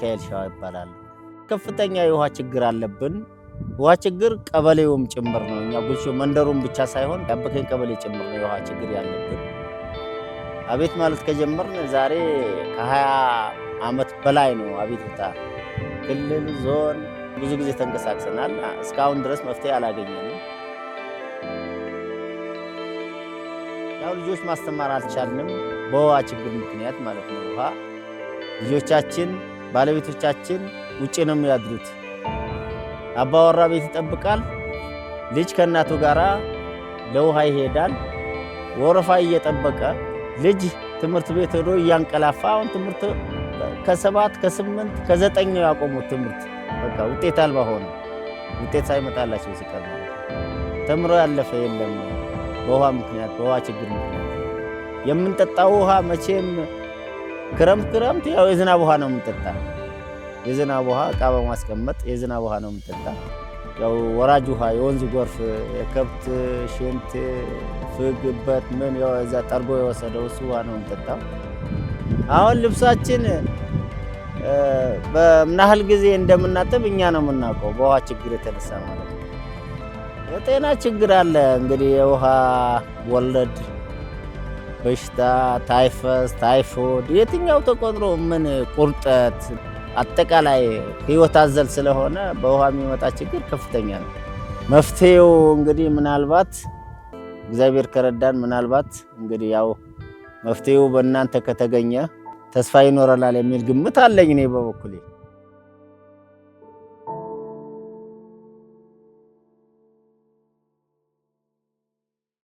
ሚካኤል ሸዋ ይባላል። ከፍተኛ የውሃ ችግር አለብን። ውሃ ችግር ቀበሌውም ጭምር ነው። እኛ ጉልሾ መንደሩም ብቻ ሳይሆን ያበከኝ ቀበሌ ጭምር ነው የውሃ ችግር ያለብን። አቤት ማለት ከጀመርን ዛሬ ከ20 ዓመት በላይ ነው። አቤቱታ ክልል፣ ዞን ብዙ ጊዜ ተንቀሳቅሰናል። እስካሁን ድረስ መፍትሄ አላገኘንም። ያው ልጆች ማስተማር አልቻልንም፣ በውሃ ችግር ምክንያት ማለት ነው። ውሃ ልጆቻችን ባለቤቶቻችን ውጭ ነው የሚያድሩት። አባወራ ቤት ይጠብቃል። ልጅ ከእናቱ ጋራ ለውሃ ይሄዳል። ወረፋ እየጠበቀ ልጅ ትምህርት ቤት ሄዶ እያንቀላፋ፣ አሁን ትምህርት ከ7 ከ8 ከ9 ነው ያቆሙት ትምህርት። በቃ ውጤት አልባ ሆነ። ውጤት ሳይመጣላቸው ሲቀር ማለት ነው። ተምሮ ያለፈ የለም። በውሃ ምክንያት፣ በውሃ ችግር ምክንያት የምንጠጣው ውሃ መቼም ክረምት ክረምት ያው የዝናብ ውሃ ነው የምንጠጣ። የዝናብ ውሃ እቃ በማስቀመጥ የዝናብ ውሃ ነው የምንጠጣ። ያው ወራጅ ውሃ፣ የወንዝ ጎርፍ፣ የከብት ሽንት፣ ፍግበት ምን እዛ ጠርጎ የወሰደው እሱ ውሃ ነው የምንጠጣው። አሁን ልብሳችን በምን ያህል ጊዜ እንደምናጥብ እኛ ነው የምናውቀው፣ በውሃ ችግር የተነሳ ማለት ነው። የጤና ችግር አለ እንግዲህ፣ የውሃ ወለድ በሽታ፣ ታይፈስ፣ ታይፎድ፣ የትኛው ተቆጥሮ ምን ቁርጠት፣ አጠቃላይ ህይወት አዘል ስለሆነ በውሃ የሚመጣ ችግር ከፍተኛ ነው። መፍትሄው እንግዲህ ምናልባት እግዚአብሔር ከረዳን፣ ምናልባት እንግዲህ ያው መፍትሄው በእናንተ ከተገኘ ተስፋ ይኖረናል የሚል ግምት አለኝ እኔ በበኩሌ።